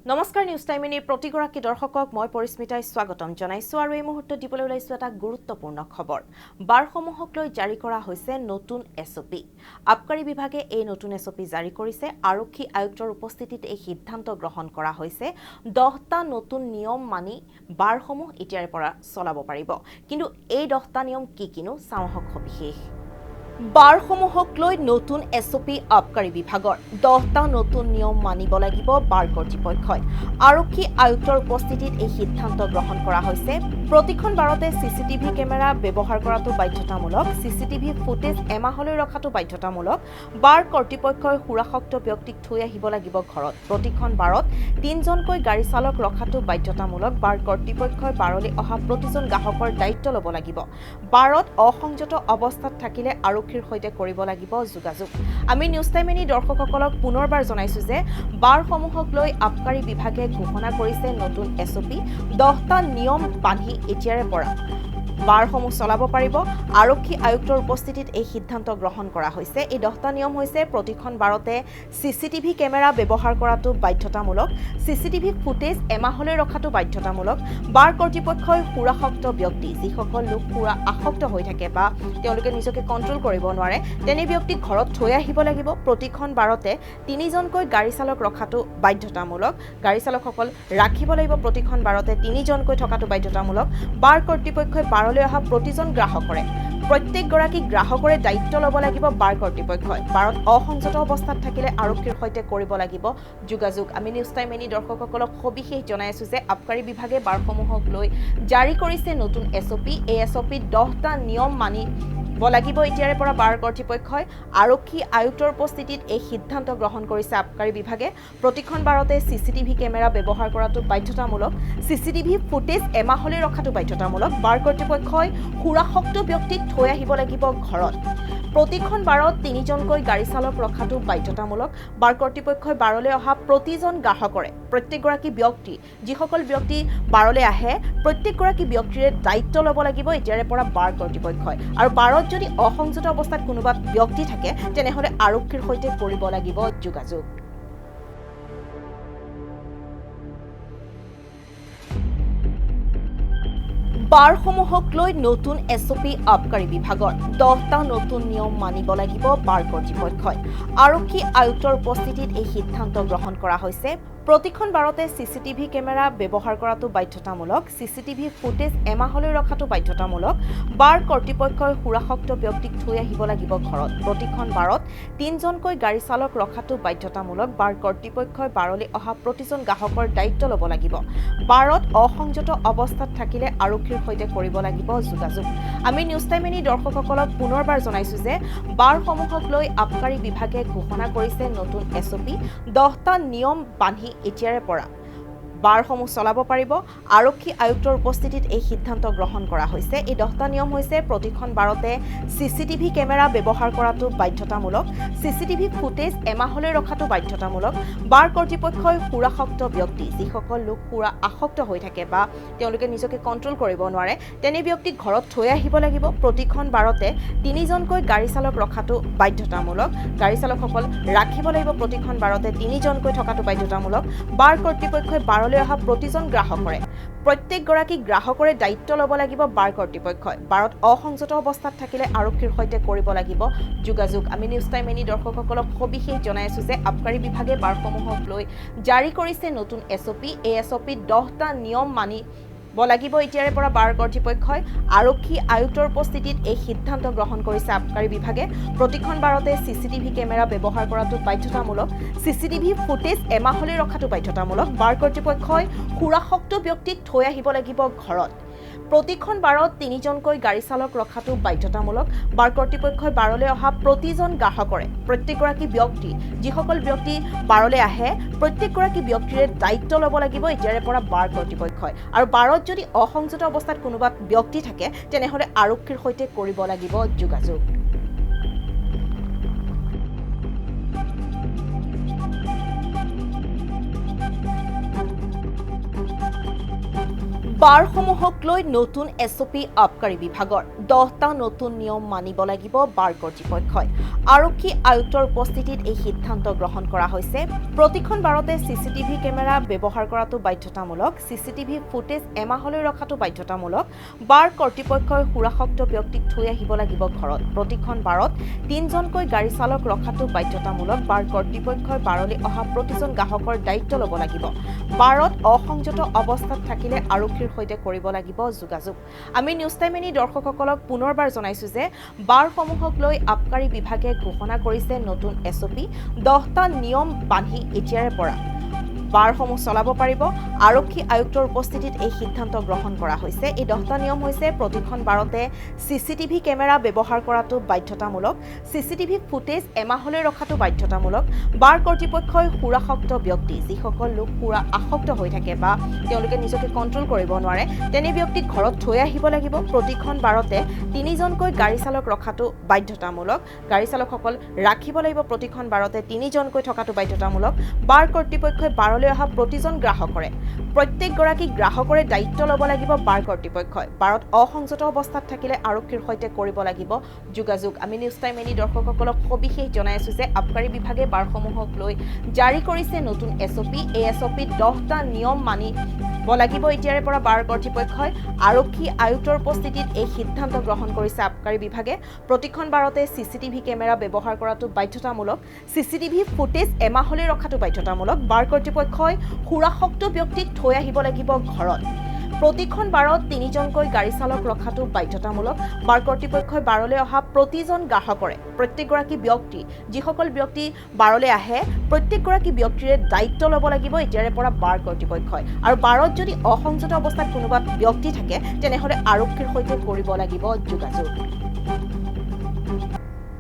নমস্কাৰ, news time এনিৰ প্ৰতিগৰাকী দৰ্শকক মই পৰিস্মিতাই স্বাগতম জনাইছোঁ আৰু এই মুহূৰ্তত দিবলৈ ওলাইছোঁ এটা গুৰুত্বপূৰ্ণ খবৰ। বাৰসমূহক লৈ জাৰি কৰা হৈছে নতুন এছঅ'পি। আবকাৰী বিভাগে এই নতুন এছঅ'পি জাৰি কৰিছে। আৰক্ষী আয়ুক্তৰ উপস্থিতিত এই সিদ্ধান্ত গ্ৰহণ কৰা হৈছে। 10টা নতুন নিয়ম মানি বাৰসমূহ এতিয়াৰে পৰা চলাব পাৰিব। কিন্তু এই 10টা নিয়ম কি কিনো, চাওঁ আহক সবিশেষ। বাৰসমূহক লৈ নতুন এছঅ'পি আবকাৰী বিভাগৰ। 10টা নতুন নিয়ম মানিব লাগিব বাৰ কৰ্তৃপক্ষই। আৰক্ষী আয়ুক্তৰ উপস্থিতিত এই সিদ্ধান্ত গ্ৰহণ কৰা হৈছে। প্ৰতিখন বাৰতে চিচিটিভি কেমেৰা ব্যৱহাৰ কৰাটো বাধ্যতামূলক। চিচিটিভি ফুটেজ এমাহলৈ ৰখাটো বাধ্যতামূলক। বাৰ কৰ্তৃপক্ষই সুৰাসক্ত ব্যক্তিক থৈ আহিব লাগিব ঘৰত। প্ৰতিখন বাৰত তিনিজনকৈ গাড়ী চালক ৰখাটো বাধ্যতামূলক। বাৰ কৰ্তৃপক্ষই বাৰলৈ অহা প্ৰতিজন গ্ৰাহকৰ দায়িত্ব ল'ব লাগিব। বাৰত অসংযত অৱস্থাত থাকিলে আৰক্ষীৰ সৈতে কৰিব লাগিব যোগাযোগ। আমি নিউজ টাইম এনি দৰ্শকসকলক পুনৰবাৰ জনাইছোঁ যে বাৰসমূহক লৈ আবকাৰী বিভাগে ঘোষণা কৰিছে নতুন এছঅ'পি। 10টা নিয়ম বান্ধি এতিয়াৰে পৰা বাৰসমূহ চলাব পাৰিব। আৰক্ষী আয়ুক্তৰ উপস্থিতিত এই সিদ্ধান্ত গ্ৰহণ কৰা হৈছে। এই 10টা নিয়ম হৈছে প্ৰতিখন বাৰতে চিচিটিভি কেমেৰা ব্যৱহাৰ কৰাটো বাধ্যতামূলক। চিচিটিভি ফুটেজ এমাহলৈ ৰখাটো বাধ্যতামূলক। বাৰ কৰ্তৃপক্ষই সুৰাসক্ত ব্যক্তি, যিসকল লোক সুৰা আসক্ত হৈ থাকে বা তেওঁলোকে নিজকে কণ্ট্ৰল কৰিব নোৱাৰে, তেনে ব্যক্তিক ঘৰত থৈ আহিব লাগিব। প্ৰতিখন বাৰতে তিনিজনকৈ গাড়ী চালক ৰখাটো বাধ্যতামূলক। গাড়ী চালকসকল ৰাখিব লাগিব। প্ৰতিখন বাৰতে তিনিজনকৈ থকাটো বাধ্যতামূলক। বাৰ কৰ্তৃপক্ষই বাৰলৈ অহা প্ৰতিজন গ্ৰাহকৰে, প্ৰত্যেকগৰাকী গ্ৰাহকৰে দায়িত্ব ল'ব লাগিব বাৰ কৰ্তৃপক্ষই। বাৰত অসংযত অৱস্থাত থাকিলে আৰক্ষীৰ সৈতে কৰিব লাগিব যোগাযোগ। আমি নিউজ টাইম এনি দৰ্শকসকলক সবিশেষ জনাই আছোঁ যে আবকাৰী বিভাগে বাৰসমূহক লৈ জাৰি কৰিছে নতুন এছঅ'পি। এই এছঅ'পিত 10টা নিয়ম মানিব লাগিব এতিয়াৰে পৰা বাৰ কৰ্তৃপক্ষই। আৰক্ষী আয়ুক্তৰ উপস্থিতিত এই সিদ্ধান্ত গ্ৰহণ কৰিছে আবকাৰী বিভাগে। প্ৰতিখন বাৰতে চিচিটিভি কেমেৰা ব্যৱহাৰ কৰাটো বাধ্যতামূলক। চিচিটিভি ফুটেজ এমাহলৈ ৰখাটো বাধ্যতামূলক। বাৰ কৰ্তৃপক্ষই সুৰাসক্ত ব্যক্তিক থৈ আহিব লাগিব ঘৰত। প্ৰতিখন বাৰত তিনিজনকৈ গাড়ী চালক ৰখাটো বাধ্যতামূলক। বাৰ কৰ্তৃপক্ষই বাৰলৈ অহা প্ৰতিজন গ্ৰাহকৰে, প্ৰত্যেকগৰাকী ব্যক্তি, যিসকল ব্যক্তি বাৰলৈ আহে, প্ৰত্যেকগৰাকী ব্যক্তিৰে দায়িত্ব ল'ব লাগিব এতিয়াৰে পৰা বাৰ কৰ্তৃপক্ষই। আৰু বাৰত যদি অসংযত অৱস্থাত কোনোবা ব্যক্তি থাকে, তেনেহ'লে আৰক্ষীৰ সৈতে কৰিব লাগিব যোগাযোগ। বাৰসমূহক লৈ নতুন এছঅ'পি আবকাৰী বিভাগৰ। 10টা নতুন নিয়ম মানিব লাগিব বাৰ কৰ্তৃপক্ষই। আৰক্ষী আয়ুক্তৰ উপস্থিতিত এই সিদ্ধান্ত গ্ৰহণ কৰা হৈছে। প্ৰতিখন বাৰতে চিচিটিভি কেমেৰা ব্যৱহাৰ কৰাটো বাধ্যতামূলক। চিচিটিভি ফুটেজ এমাহলৈ ৰখাটো বাধ্যতামূলক। বাৰ কৰ্তৃপক্ষই সুৰাসক্ত ব্যক্তিক থৈ আহিব লাগিব ঘৰত। প্ৰতিখন বাৰত তিনিজনকৈ গাড়ী চালক ৰখাটো বাধ্যতামূলক। বাৰ কৰ্তৃপক্ষই বাৰলৈ অহা প্ৰতিজন গ্ৰাহকৰ দায়িত্ব ল'ব লাগিব। বাৰত অসংযত অৱস্থাত থাকিলে আৰক্ষীৰ সৈতে কৰিব লাগিব যোগাযোগ। আমি নিউজ টাইম এনি দৰ্শকসকলক পুনৰবাৰ জনাইছোঁ যে বাৰসমূহক লৈ আবকাৰী বিভাগে ঘোষণা কৰিছে নতুন এছঅ'পি। 10টা নিয়ম বান্ধি এতিয়াৰে পৰা বাৰসমূহ চলাব পাৰিব। আৰক্ষী আয়ুক্তৰ উপস্থিতিত এই সিদ্ধান্ত গ্ৰহণ কৰা হৈছে। এই 10টা নিয়ম হৈছে প্ৰতিখন বাৰতে চিচিটিভি কেমেৰা ব্যৱহাৰ কৰাটো বাধ্যতামূলক। চিচিটিভি ফুটেজ এমাহলৈ ৰখাটো বাধ্যতামূলক। বাৰ কৰ্তৃপক্ষই সুৰাসক্ত ব্যক্তি, যিসকল লোক সুৰা আসক্ত হৈ থাকে বা তেওঁলোকে নিজকে কণ্ট্ৰল কৰিব নোৱাৰে, তেনে ব্যক্তিক ঘৰত থৈ আহিব লাগিব। প্ৰতিখন বাৰতে তিনিজনকৈ গাড়ী চালক ৰখাটো বাধ্যতামূলক। গাড়ী চালকসকল ৰাখিব লাগিব। প্ৰতিখন বাৰতে তিনিজনকৈ থকাটো বাধ্যতামূলক। বাৰ কৰ্তৃপক্ষই বাৰলৈ অহা প্ৰতিজন গ্ৰাহকৰে, প্ৰত্যেকগৰাকী গ্ৰাহকৰে দায়িত্ব ল'ব লাগিব বাৰ কৰ্তৃপক্ষই। বাৰত অসংযত অৱস্থাত থাকিলে আৰক্ষীৰ সৈতে কৰিব লাগিব যোগাযোগ। আমি নিউজ টাইম এনি দৰ্শকসকলক সবিশেষ জনাই আছোঁ যে আবকাৰী বিভাগে বাৰসমূহক লৈ জাৰি কৰিছে নতুন এছঅ'পি। এই এছঅ'পিত 10টা নিয়ম মানিব লাগিব এতিয়াৰে পৰা বাৰ কৰ্তৃপক্ষই। আৰক্ষী আয়ুক্তৰ উপস্থিতিত এই সিদ্ধান্ত গ্ৰহণ কৰিছে আবকাৰী বিভাগে। প্ৰতিখন বাৰতে চিচিটিভি কেমেৰা ব্যৱহাৰ কৰাটো বাধ্যতামূলক। চিচিটিভি ফুটেজ এমাহলৈ ৰখাটো বাধ্যতামূলক। বাৰ কৰ্তৃপক্ষই সুৰাসক্ত ব্যক্তিক থৈ আহিব লাগিব ঘৰত। প্ৰতিখন বাৰত তিনিজনকৈ গাড়ী চালক ৰখাটো বাধ্যতামূলক। বাৰ কৰ্তৃপক্ষই বাৰলৈ অহা প্ৰতিজন গ্ৰাহকৰে, প্ৰত্যেকগৰাকী ব্যক্তি, যিসকল ব্যক্তি বাৰলৈ আহে, প্ৰত্যেকগৰাকী ব্যক্তিৰে দায়িত্ব ল'ব লাগিব এতিয়াৰে পৰা বাৰ কৰ্তৃপক্ষই। আৰু বাৰত যদি অসংযত অৱস্থাত কোনোবা ব্যক্তি থাকে, তেনেহ'লে আৰক্ষীৰ সৈতে কৰিব লাগিব যোগাযোগ। বাৰসমূহক লৈ নতুন এছঅ'পি আবকাৰী বিভাগৰ 10টা নতুন নিয়ম মানিব লাগিব বাৰ কৰ্তৃপক্ষই। আৰক্ষী আয়ুক্তৰ উপস্থিতিত এই সিদ্ধান্ত গ্ৰহণ কৰা হৈছে। প্ৰতিখন বাৰতে চিচিটিভি কেমেৰা ব্যৱহাৰ কৰাটো বাধ্যতামূলক, চিচিটিভি ফুটেজ এমাহলৈ ৰখাটো বাধ্যতামূলক। বাৰ কৰ্তৃপক্ষই সুৰাসক্ত ব্যক্তিক থৈ আহিব লাগিব ঘৰত। প্ৰতিখন বাৰত 3জনকৈ গাড়ী চালক ৰখাটো বাধ্যতামূলক। বাৰ কৰ্তৃপক্ষই বাৰলৈ অহা প্ৰতিজন গ্ৰাহকৰ দায়িত্ব ল'ব লাগিব। বাৰত অসংযত অৱস্থাত থাকিলে আৰক্ষীৰ সৈতে কৰিব লাগিব যোগাযোগ। আমি নিউজ টাইম এনি দৰ্শকসকলক পুনৰবাৰ জনাইছোঁ যে বাৰসমূহক লৈ আবকাৰী বিভাগে ঘোষণা কৰিছে নতুন এছঅ'পি। 10টা নিয়ম বান্ধি এতিয়াৰে পৰা বাৰসমূহ চলাব পাৰিব। আৰক্ষী আয়ুক্তৰ উপস্থিতিত এই সিদ্ধান্ত গ্ৰহণ কৰা হৈছে। এই 10টা নিয়ম হৈছে প্ৰতিখন বাৰতে চিচিটিভি কেমেৰা ব্যৱহাৰ কৰাটো বাধ্যতামূলক, চিচিটিভি ফুটেজ এমাহলৈ ৰখাটো বাধ্যতামূলক। বাৰ কৰ্তৃপক্ষই সুৰাসক্ত ব্যক্তি, যিসকল লোক সুৰা আসক্ত হৈ থাকে বা তেওঁলোকে নিজকে কণ্ট্ৰল কৰিব নোৱাৰে, তেনে ব্যক্তিক ঘৰত থৈ আহিব লাগিব। প্ৰতিখন বাৰতে 3জনকৈ গাড়ী চালক ৰখাটো বাধ্যতামূলক, গাড়ী চালকসকল ৰাখিব লাগিব। প্ৰতিখন বাৰতে 3জনকৈ থকাটো বাধ্যতামূলক। বাৰ কৰ্তৃপক্ষই বাৰলৈ অহা প্ৰতিজন গ্ৰাহকৰে, প্ৰত্যেকগৰাকী গ্ৰাহকৰে দায়িত্ব ল'ব লাগিব বাৰ কৰ্তৃপক্ষই। বাৰত অসংযত অৱস্থাত থাকিলে আৰক্ষীৰ সৈতে কৰিব লাগিব যোগাযোগ। আমি নিউজ টাইম এনি দৰ্শকসকলক সবিশেষ জনাই আছোঁ যে আবকাৰী বিভাগে বাৰসমূহক লৈ জাৰি কৰিছে নতুন এছঅ'পি। এই এছঅ'পিত 10টা নিয়ম মানিব লাগিব এতিয়াৰে পৰা বাৰ কৰ্তৃপক্ষই। আৰক্ষী আয়ুক্তৰ উপস্থিতিত এই সিদ্ধান্ত গ্ৰহণ কৰিছে আবকাৰী বিভাগে। প্ৰতিখন বাৰতে চিচিটিভি কেমেৰা ব্যৱহাৰ কৰাটো বাধ্যতামূলক, চিচিটিভি ফুটেজ এমাহলৈ ৰখাটো বাধ্যতামূলক। বাৰ কৰ্তৃপক্ষই সুৰাসক্ত ব্যক্তিক থৈ আহিব লাগিব ঘৰত। প্ৰতিখন বাৰত 3জনকৈ গাড়ী চালক ৰখাটো বাধ্যতামূলক। বাৰ কৰ্তৃপক্ষই বাৰলৈ অহা প্ৰতিজন গ্ৰাহকৰে, প্ৰত্যেকগৰাকী ব্যক্তি, যিসকল ব্যক্তি বাৰলৈ আহে, প্ৰত্যেকগৰাকী ব্যক্তিৰে দায়িত্ব ল'ব লাগিব এতিয়াৰে পৰা বাৰ কৰ্তৃপক্ষই। আৰু বাৰত যদি অসংযত অৱস্থাত কোনোবা ব্যক্তি থাকে, তেনেহ'লে আৰক্ষীৰ সৈতে কৰিব লাগিব যোগাযোগ।